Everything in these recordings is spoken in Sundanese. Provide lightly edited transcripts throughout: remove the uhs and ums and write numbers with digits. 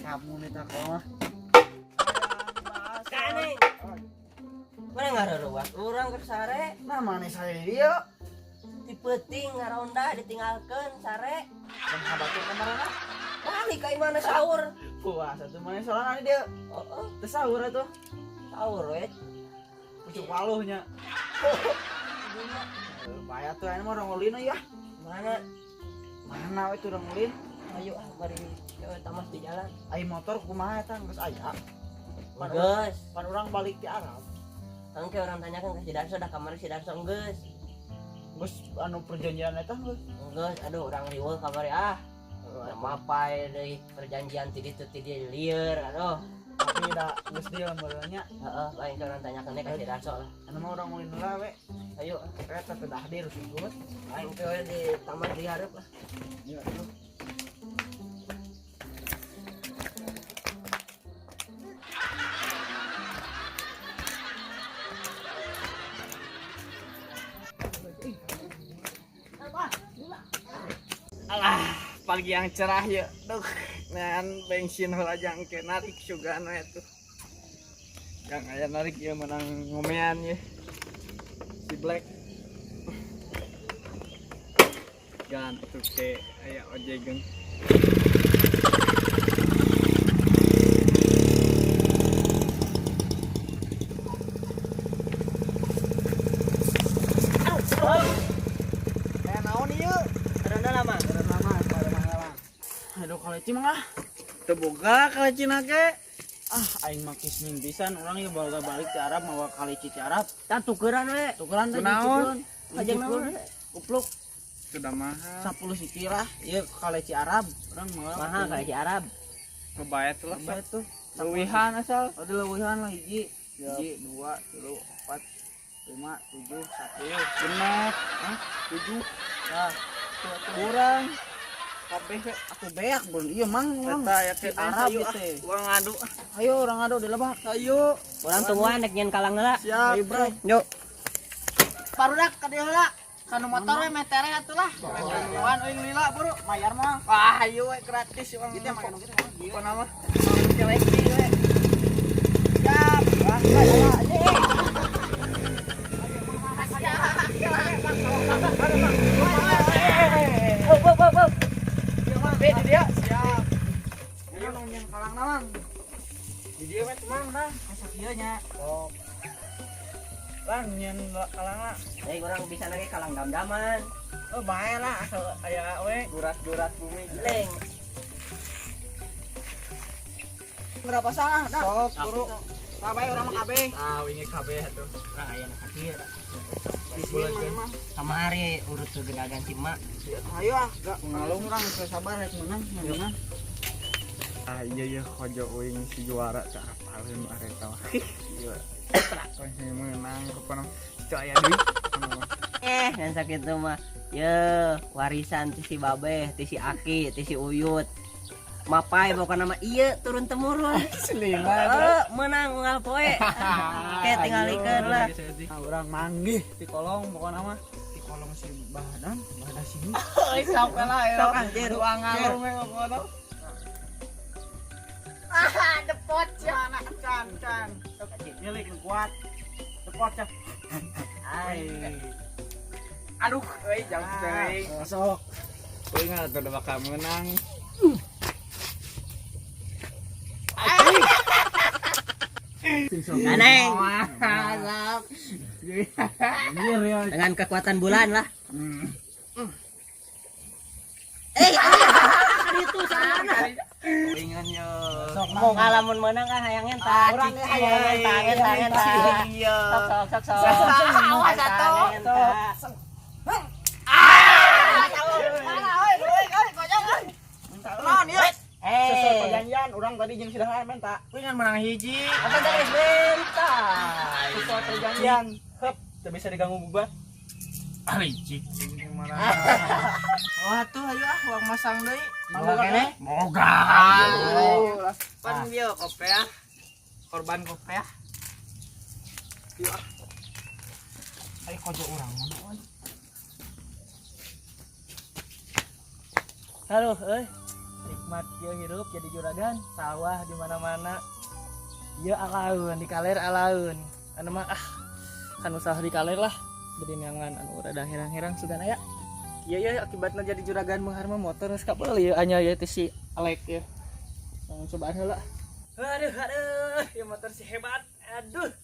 Kamu nih tak mah. Kane. Mana ngaruruat urang keur sare. Nah, mana sare dia? Di peuting ngaronda ditinggalkeun sare. Kan kabatur kamarana? Balik ka imana sahur. Puasa tuh mana sorangan dia. Heeh. Teu sahur atuh. Sahur we. Pucuk waluhnya. Bahaya tuh ini mah orang ulin ya. Mana? Mana we tuh orang ulin? Ayo ah bari tamas di jalan. Ai motor kumaha eta geus aya? Geus. Pan urang balik ti Arab. Engke urang tanyakan ke si Darso dah kamari si Darso geus. Geus anu perjanjian eta geus. Geus aduh urang riweuh kamari ah. Mapai deui perjanjian ti ditu ti dieu lieur aduh. Tapi da geus deal meureun nya. Heeh, lain ke urang tanyakeun ka si Darso lah. Anu mah urang ulin heula we. Ayo eta teh dah hadir geus. Aing ke we di taman di hareup lah. Iya, aduh. Alah, pagi yang cerah ya. Duh, nean bensin heula jang ke narik sugan we tuh. Yang aya narik ieu menang ngomean ye. Si Black. Gantuk ke aya ojegeun. Aya naon ieu? Ronda lama. Lama, lama. Aduh kaleci mah ah. Teu boga kalecina ge. Ah, aing mah kismin pisan urang ieu bawa balik ti Arab mawa kaleci ti Arab. Tah tukeran we. Tukeran teh Kunaon? Hajang naon? Kupluk Sudah mahal. 10 siki lah. Ieu kaleci Arab urang mawa. Mahal kaleci Arab. Kebayar tuh lah. Kebayar tuh. Leuwihan asal. Oh, dileuwihan lah hiji. Hiji, 2, 3, 4, 5, 7, 10. Genep. Hah? 7. Tah, kurang. Kabeh we. Atuh beak beureun ieu mang urang. Eta aya Ti keneh, Arab ayo, ieu ah. teh. Urang ngadu. Ayo urang ngadu di lebak. Ayo. Urang tungguan rek nyeun kalang heula. Siap. Ayo, bro. Yuk. Barudak ka dieu heula. Kanu motor we metere atuh lah. Tungguan euy lila buru. Mayar mah. Wah, ayo we gratis urang. Gitu mah gitu mah. Pokona mah. Seleksi we. Siap. Wah, Hop hop hop hop. Be di dia. Siap. Ayo nong yang kalang mang. Di dia we teman lah. Asa kieu nya. Oh. Lang nyeun kalang lah. Deui urang bisa nage kalang dam-daman. Oh, bae lah asal aya we guras-guras bumi. Leng. Berapa salah dah? Sok buru. Kabeh urang mah kabeh. Ah, wingi kabeh atuh. Urang aya nu sakieu. Bismillah mah. Kamari urut ke gedagan si emak. Ayo ah, gak ngalung urang geus sabar rek menang, menang. Ah iya iya kojo uing si juara tak apalin areta mah. Iya. Kau menang kepono itu aya deui. Dan sakitu mah. Ye, warisan ti si babeh, ti si aki, ti si uyut. Mapai pokokna mah ieu turun temurun. Selima. Menang unggal poe. Oke, tinggalikeun lah. Nah, urang manggih ti kolong pokona mah. Ti kolong si Bahdan, Bahdan sini. Euy sok lah ya. Sok anjir. Ruang ngalung we pokona. Ah, depot ya anak can can. Milik nu kuat. Depot ya. Ai. Aduh, euy jauh teuing. Sok. Euy nggak tuh udah bakal menang. Aneng. Anjir ya. Dengan kekuatan bulan lah. Itu sana. Ringan yo. Sok Mau ngalamun menang ah hayang eta. Urang ge hayang eta, eta, eta. Iya. Sok sok sok sok. Awas atuh. Eta. Naon ieu? Sesuai Eh, perjanjian urang tadi jeung si Dahlan minta. Kuwi ngan menang hiji. apa tadi minta? Sesuai perjanjian. Hep, teu bisa diganggu gugat. Ah licik. Wah tuh ayo ah uang masang deui. Boga keneh? Boga. Pan dia kopeah. Korban kopeah. Yuk ah. Ayo kojo urang mana euy. Halo, euy. Nikmat kieu hirup jadi juragan, sawah di mana-mana. Ieu alaeun di kaler alaeun. Anu mah ah kan usaha di kaler lah. Beri neangan anu rada herang-herang sugan aya. Iya ya, akibatna jadi juragan meunghar mah motor geus kabeuli ieu anya ieu teh si Alek ya. Langsung cobaan heula. Aduh aduh, ieu motor si hebat. Aduh.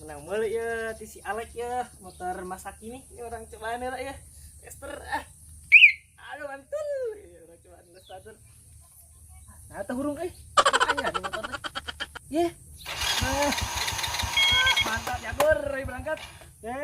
Menang meuli ieu ti si Alek ya, motor masa kini. Ini orang cobaan heula ya. Tester ah. Aduh mantul. Ieu orang cobaan geus starter. Nah, teh hurung euy. Anya di motor teh. Ye. Nah. Mantap jagur, ayo berangkat. Ye.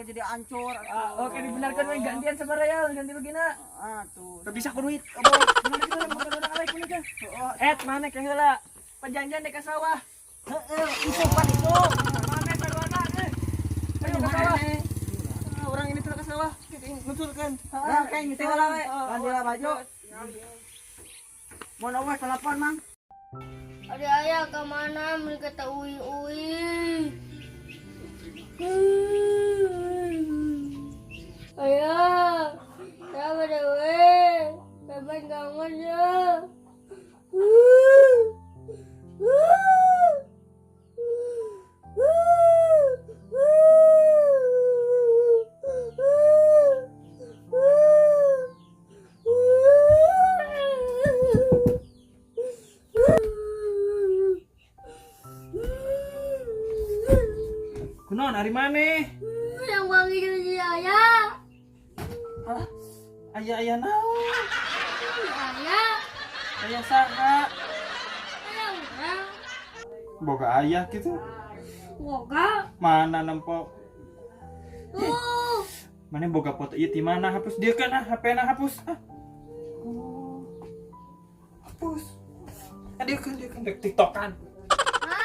Jadi ancur. Oke, dibenarkan we gantian sabaraha ya, ganti rugina. Atuh. Teu bisa ku duit. Et mana ke heula? Perjanjian dek ka sawah. Heeh, isuk pan isuk. Mana sarwana eh. Ayo ka sawah. Orang ini tuh ka sawah. Nuturkeun. Heeh, kayak gitu lah we. Ganti lah baju. Mau nomor telepon, Mang. Ada ayah kemana mereka tak ui ui. Ayah, siapa dewe? Kapan kangen ya? Kunaon ari maneh? Yang wangi jadi ayah. Alah, aya-aya naon? Ayah. Aya saha? Ayah urang. Boga ayah gitu. Boga. Mana nempo? Tuh. Mana boga foto ieu ti mana? Hapus dia kan ah, HP-na hapus. Ah. Oh. Hapus. Ah, dia kan dek TikTokan. Ma.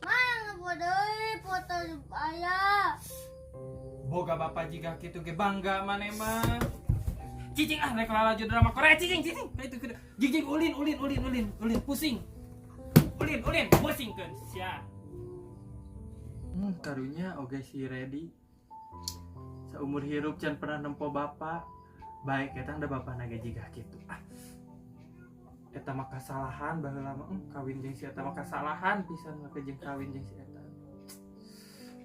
Ma ngepodoy foto ayah. Boga bapak jiga kitu ge bangga maneh mah. Cicing ah rek lalajo drama Korea cicing cicing. Ka itu kudu. Jig ulin ulin ulin ulin ulin pusing. Ulin ulin pusingkeun sia. Karunya oge si Redi. Saumur hirup can pernah nempo bapak. Baik eta da bapana ge jiga kitu. Ah. Eta mah kasalahan baheula mah kawin jeung si eta mah kasalahan pisan mah jeung kawin jeung si eta.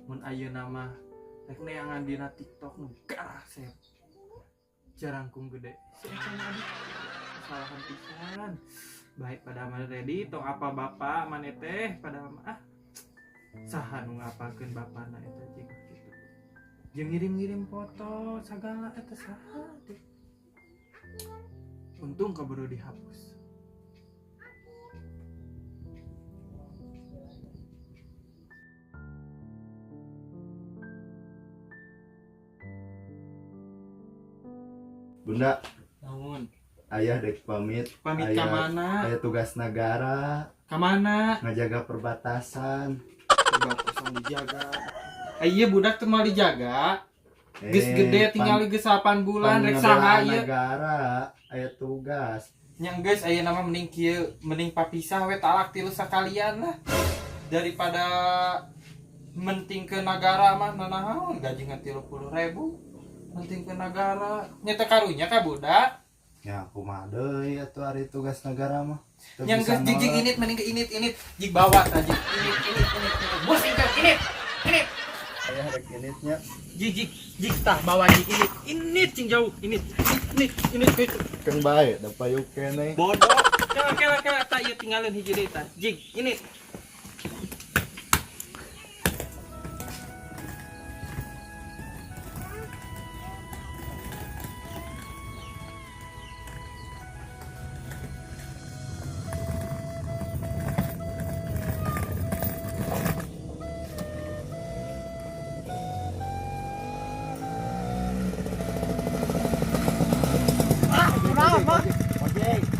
Mun ayeuna mah rek neangan dina TikTok nu garasep. Jarangkung gede. Si eta mah aduh kesalahan pisan. Baik pada mah Redi tong apa bapak maneh teh pada mah ah. Saha nu ngapalkeun bapana eta jeung kitu. Jeung ngirim-ngirim foto sagala eta saha teh. Untung keburu dihapus. Bunda, Naon? Ayah dek pamit. Pamit ka mana? Ayah tugas negara. Ka mana? Ngajaga perbatasan. Perbatasan dijaga. Iya budak teu moal dijaga. Geus gede tinggal geus 8 bulan rek saha ieu? Negara, aya tugas. Nya geus aya nama mending kieu, mending papisah we talak tilu sakalian lah. Daripada menting ke negara mah nanaon gaji ngan 30.000. Penting ke negara. Nyata karunya ka budak. Ya kumaha deui atuh ari tugas negara mah. Yang geus jig init mending ke init init jig bawa tah jig init init init. Pusingkeun init. Init. Aya rek initnya. Jig jig jig tah bawa jig init. Init cing jauh init. Init init init. Keun bae da payuk keneh. Bodoh. Kela kela kela tah ieu tinggalin hiji deui tah. Jig init.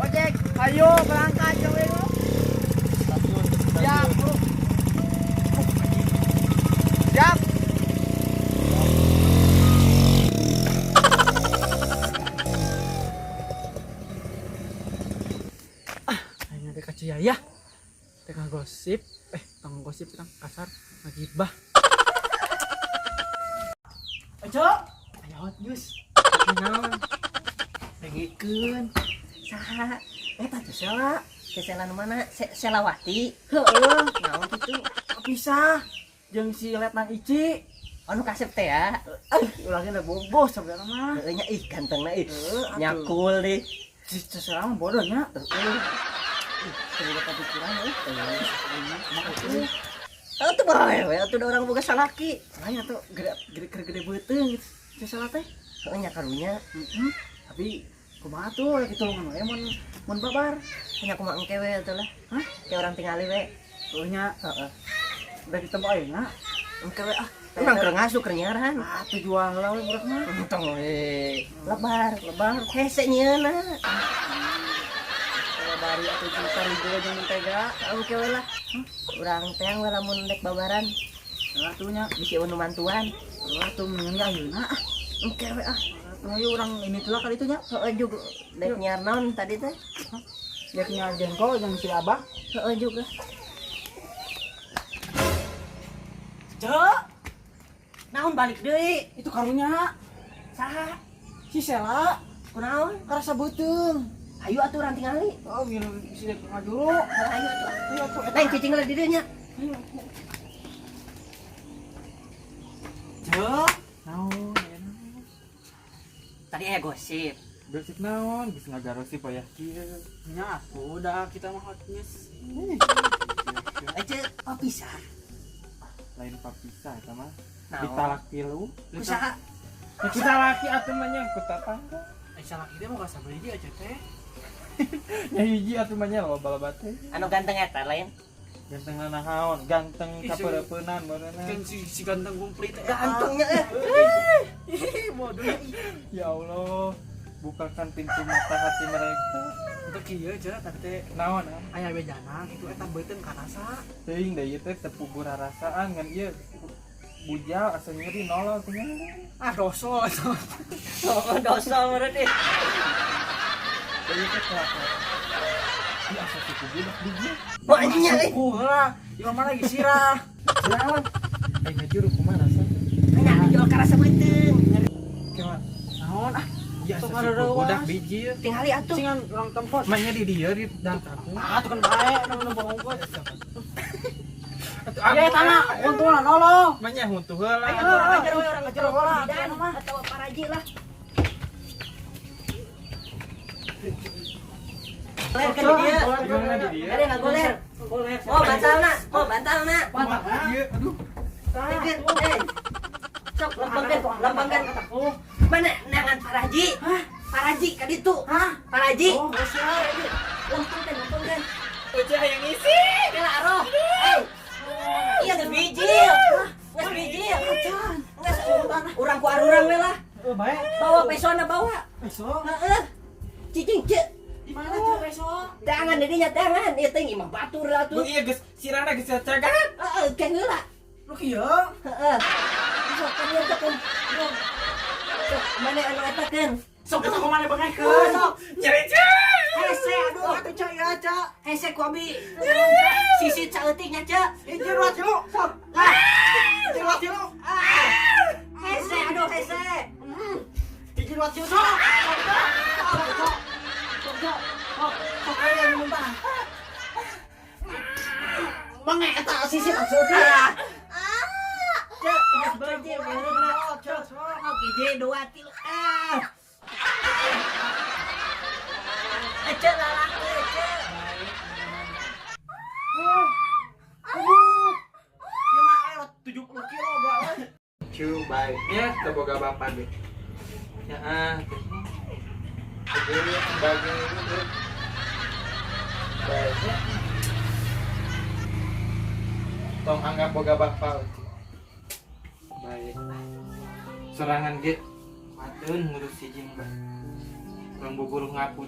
Ojek. Ayo berangkat jauh. Gosip, tong gosip tang kasar ngagibah. Ajo, aya hot news. Naon? Dengekeun. Saha? Eta teh Sela. Teh Sela nu mana? Selawati. Heeh, Naon kitu? pisah jeung si Letnan Ici. Anu kasep teh ya. Ulah ge bogoh sebenarnya mah. Heeh nya ih gantengna ih. Heeh, atuh. Nyakul deh. Si Sela mah bodoh nya. Heeh. Ih, teu kepikiran euy. Emang euy. Atuh bae we atuh da urang boga salaki. Lain atuh gede gede gede gede beuteung gitu. Si Sela teh. Heeh nya karunya. Heeh. Tapi kumaha tuh lagi tulungan we mun mun babar. Nya kumaha engke we atuh lah. Hah? Kayak urang tingali we. Heuh nya Heeh. udah ditemu ayeuna. Engke we ah. Urang keur ngasuh keur nyiaran. Ah, tuh jual lah we budak mah. Entong we. Lebar. Lebar. Hese nyieuna. Bari atuh juta ribu jeung mentega. Oke we lah. Urang teang we lamun dek babaran. Lah tuh nya. Bisi unu mantuan. Lah tuh mendingan ge ayeuna ah. Engke we ah. Tuh ayo urang ini tuh lah kali itu nya. Heeh juga dek nyiar naon tadi teh. Dek nyiar jengkol jeung si Abah. Heeh juga. Cek, Naon balik deui? itu karunya Saha? si Sela Kunaon? karasa beuteung. Ayo atuh urang tingali. Oh, minum si dek ngajuru. Ayo atuh. Ayo atuh. Neng cicing lah di dieu nya. Cek, naon aya naon? Tadi aya gosip. Gosip naon geus ngagarosip aya kieu. Nya atuh udah kita mah hot news. Ece papisah. Lain papisah eta mah. Naon? Ditalak tilu. Kusaha? Ya kusalaki atuh mah nya ku tatangga. Eh salaki teh mau ka sabeuji aja teh. Nya hiji atuh mah nya loba-loba teh. Anu ganteng eta lain. Ganteng naon? Ganteng Ih, kapeureupeunnan meureunna. Kan si ganteng kumplit teh. Gantengnya eh. Ih, bodoh. Ya Allah, bukakan pintu mata hati mereka. Untuk kieu aja tadi teh Naon naon? aya bejana kitu eta beuteung karasa. Teuing da ieu teh teu puguh rarasaan ngan ieu bujal asa nyeri nolol teh nya. Ah dosol eta. Oh, dosol meureun ih. Da ieu teh kelakuan. Ih asa suku budak di dieu. Banyak eh. Suku heula, di mana lagi sirah. Naon? Eh ngajuru kumaha rasa? Nya jual karasa beuteung. Kela Naon ah? ieu asa Sok suku ada budak rewas. biji ieu. Tingali atuh. Cingan urang tempat. Mah nya di dieu di dangkang. Ah, tuh kan bae nu bohong. Atuh Ya tanah, untungna nolong. Mah nya huntuh heula. Ayo urang ajar we urang Ajar heula, bidan atuh mah. atau paraji lah. Goler kan di dieu. Gimana di dieu? Ada nggak goler? Oh, bantalna. Oh, bantalna. Ieu aduh. Tengkeun, eh. Sok lempengkeun, lempengkeun. Mana nangan paraji? Paraji ka ditu. Hah? Paraji. Oh, siap. Lempengkeun, lempengkeun. Ucah hayang ngisi. Kela aroh. Eh. Iya geus bijil. Geus bijil. Geus urang ku arurang we lah. Eh, bae. Bawa pesona bawa. Peso. Heeh. Cicing cek. Di mana tuh peso? Tangan didinya tangan. Ieu teh imah batur lah Bu tuh. ieu geus sirana geus cacagan. Heeh, ke heula. Lu kieu? Heeh. Sok kan ieu teh kan. Sok mana anu eta keun? Sok eta kumaha bengekeun. Sok. Nyeri cek. Hese aduh. Atuh cak ya cak. Hese ku abi. Sisi caeutik nya cek. Hiji dua tilu. Sok. Ah. Hiji dua tilu. Ah. Hese aduh hese. Hiji dua tilu sok. Sok sok. Sok sok. Sok sok aya nu muntah. Bang eta sisi caeutik. Ah. Cek, geus beuji beureuh. Cak sok. Oke, hiji dua tilu. Ah. Cek lalaki, cek. Ieu mah aya 70 kilo bae. Cu baik nya teu boga bapak ge. Ya ah teh. Teu sebagai baiknya. Tong anggap boga bapak. Baik. Serangan ge kuateun ngurus si jeung bae. Urang buburu ngaku.